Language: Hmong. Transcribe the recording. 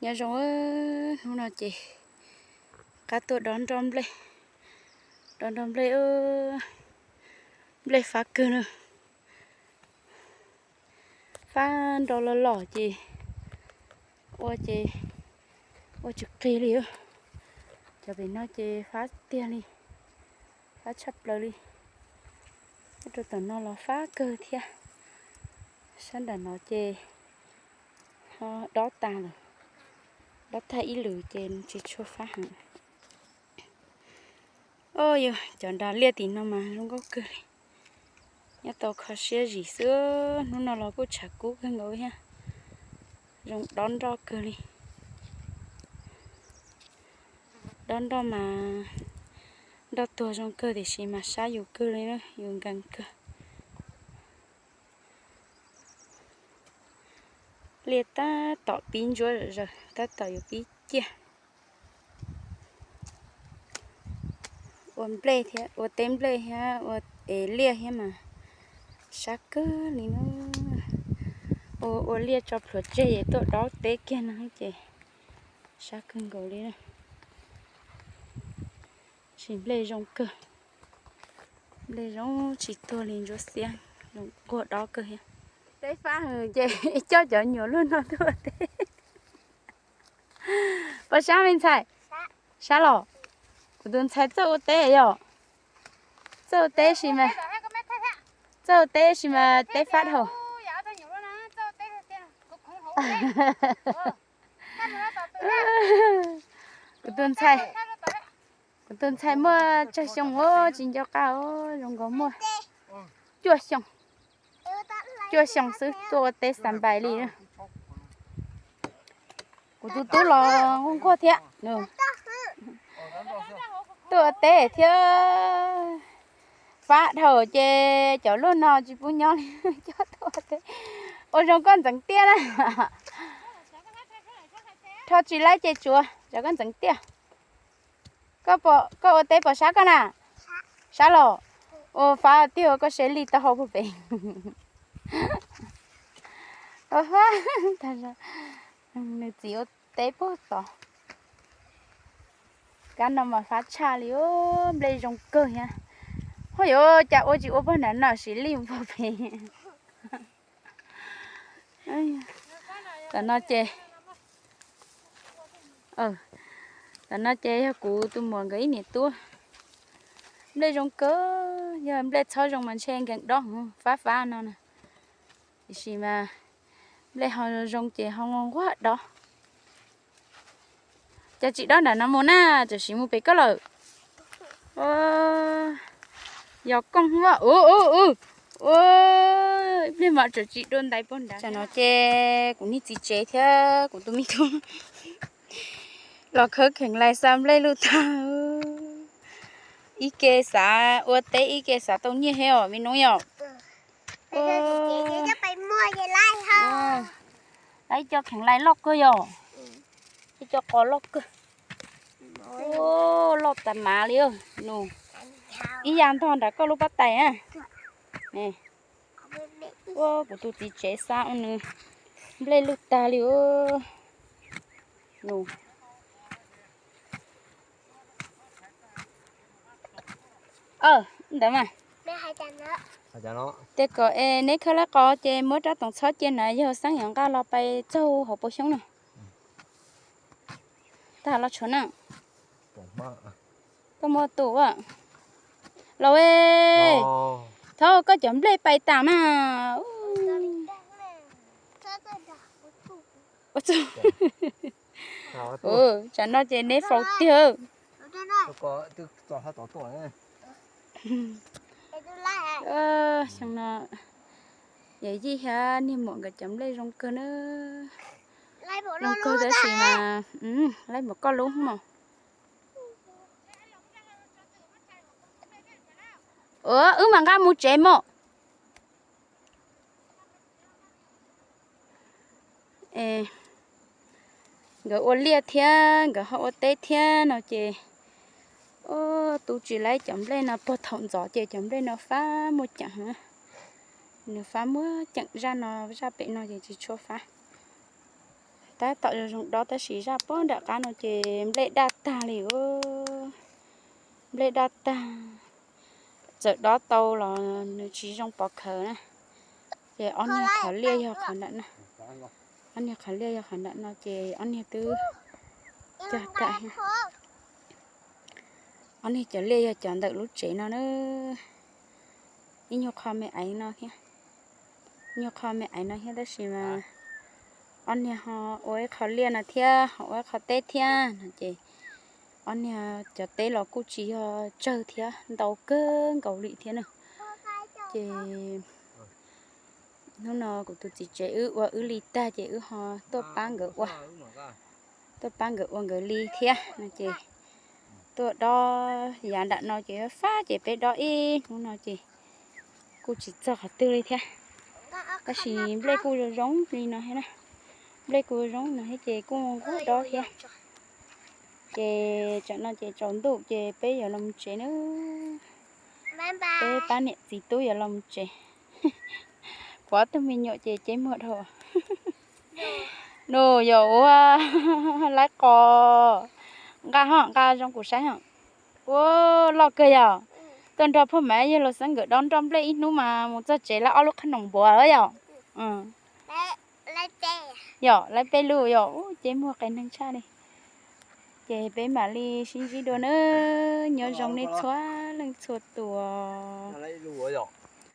Nyob zoo, hnub no ces qab tuaj dob nroj nplej, dob nroj nplej, nplej fab kawg na. Fab nroj loj loj ces ua ces ua tsis qig li. Cov pem no ces fab tiag li, fab tshaj plaws li. Rau tom no los fab kawg thiab. Sab nram no ces dob tag lawm, dob tag ib lwm ces tsis tshua fab heev. Yog cov nras liaj tim no mas zoo nkauj kawg li. Nyob tau kho siab zim xwb, hnub no los kuj tshav kub kawg nkaus thiab. Zoo dob nroj kawg li. Dob nroj mas nroj tuag zoo kawg tiam sis mas sab yus kawg li na, yus nkees kawg. Liaj tab tom pib ntsuab zom zaws, tab tom yuav pib ciaj. Ua nplej thiab, ua teb nplej thiab, ua es liaj thiab mas sab kawg li na. Ua, ua liaj tso plhuav tseg es tuaj dob teb kiag no ces sab kawg nkaus li. Sis nplej zoo kawg, nplej zoo tsis tuag li, ntsuab xiab, zoo nquag dob kawg thiab. Teb fab ces coj cov nyuam luaj no tuaj ua teb. Puas sab me ntxhais? Sab los? Kuv tus ntxhais txawj ua teb yom? Txawj ua teb sis mas, txawj ua teb sis mas teb fab dhau. Kuv tus ntxhais, kuv tus ntxhais muaj tsawg xyoo ua tsis nco qab, zoo nkaus muaj cuaj xyoo, cuaj xyoo xwb tuaj ua teb xas npais li. Kuv tus tub los nquag nquag thiab. Tuaj ua teb thiab fab dhau ces cov luaj no tsis pub nyob li, coj tuaj ua teb. Ua zoo koj ntxeev tiaj na. Rho tsis laib ces tsuav, tsam koj ntxeev tiaj. Koj ua teb puas sab koj na? Sab los? Ua fab tiag, koj seb li taub hau puag pem. Nws txiv ua teb puag tod. Kab no mas fab tshaj li, nplej zoo kawg thiab. Ho yuav cas ua tsis ua puag nram no, sim li puag pem. Tam no ces, tam no ces yog kuv tus muam nkawd ib niam tub. Nplej zoo kawg, yog nplej txhob zoo mas ntshe nkees dob, fab fab no na. Tiam sis mas nplej ho zoo ces ho nquag dob. Cas tsis dob nram no mus na, tsam sim mus pem koj lawm. Yog kooj ua, ib pliag mas tsam tsis dua ntais puag nrad. Tam no ces kuv niag txiv tsev thiab kuv tus me tub los khawb kheev lais xa nplej luj tag. Ib ke xav ua teb ib ke xav tau nyiaj thiab os me nus yom. Lawv ib co kheev lais loj kawg yom. Ib co qos loj kawg. Loj tas mav li nus. Ib yam ntog nram koj lub pob tais na. Ua kuv tus txiv tsev xa ua nws nplej luj tag li nus. Ntawd mas, ces kom es neb khawb lawv qos ces muab rab toom txhob cia na, yog xeeb yuav nqa los pais txaug hauv paus xyoob na. Tag los tshuav na. Koj muab tus a. Los, thov koj cov nplej pais tas mas. Tsam no ces neb faus tiag. Xyoo no yawm yij thiab niag muam nkawd cov nplej zoo kawg na. Zoo kawg tab sis mas, laib npaum koj lub mos. Ua wb mam nqa mus tsev mos. Nkawd ua liaj thiab nkawd ho ua teb thiab no ces, tu tsis laib cov nplej no, puag thaum ntxov ces cov nplej no fab muaj ceem, nws fab muaj ceem, zaj no zaj pem no ces tsis tshua fab. Tab tom zoo zoo dob tab sis zaj puag nram qab no ces nplej daj tag li. Nplej daj tag, txawm dob tau los nws tsis zoo pov khawv na. Ces ob niag qhov liaj yog qhov nram no, ob niag qhov liaj yog qhov nram no ces ob niag twb cog tam thiab. Ob niag cov liaj yog cov ntawm lub tsev no na. Ib nyuag qho me aiv no thiab, nyuag qho me aiv no thiab tab sis mas ob niag ho ua ib qho liaj no thiab ho ua ib qho teb thiab no ces ob niag cov teb los kuj tsis yog tsawg thiab, ntau kawg nkaus li thiab na. Ces hnub no kuv tus txiv tsev wb ua wb li tag ces wb ho tuaj pab nkawd ua, tuaj pab nkawd ua nkawd li thiab no ces tuaj dob yav nram no ces fab ces peb dob ib hnub no ces kuj tsis txog qhov twg li thiab. Tab sis nplej kuj zoo zoo li no thiab na, nplej kuj zoo no thiab ces kuj nquag dob thiab. Ces tsam no ces tsaus ntuj ces peb yuav los mus tsev na. Peb pab niam txiv tub yuav los mus tsev. Kuv ob tug me nyuam ces ceb muag dhau. Nus yog ua laib qos, nqa ho nqa zoo kuv saib ho. Ua loj kawg yog. Tuaj nrog pog Maiv Yawg Laus Xeeb nkawd dob nroj nplej ib hnub mas mus txog tsev lawm ob lub qhov noom npuav lawm yog. Yog laib peb lub yog, ceb muag qias neeg tshaj li. Ces peb mam li sib ntsib dua na. Nyob zoo nej txhua leej txhua tus.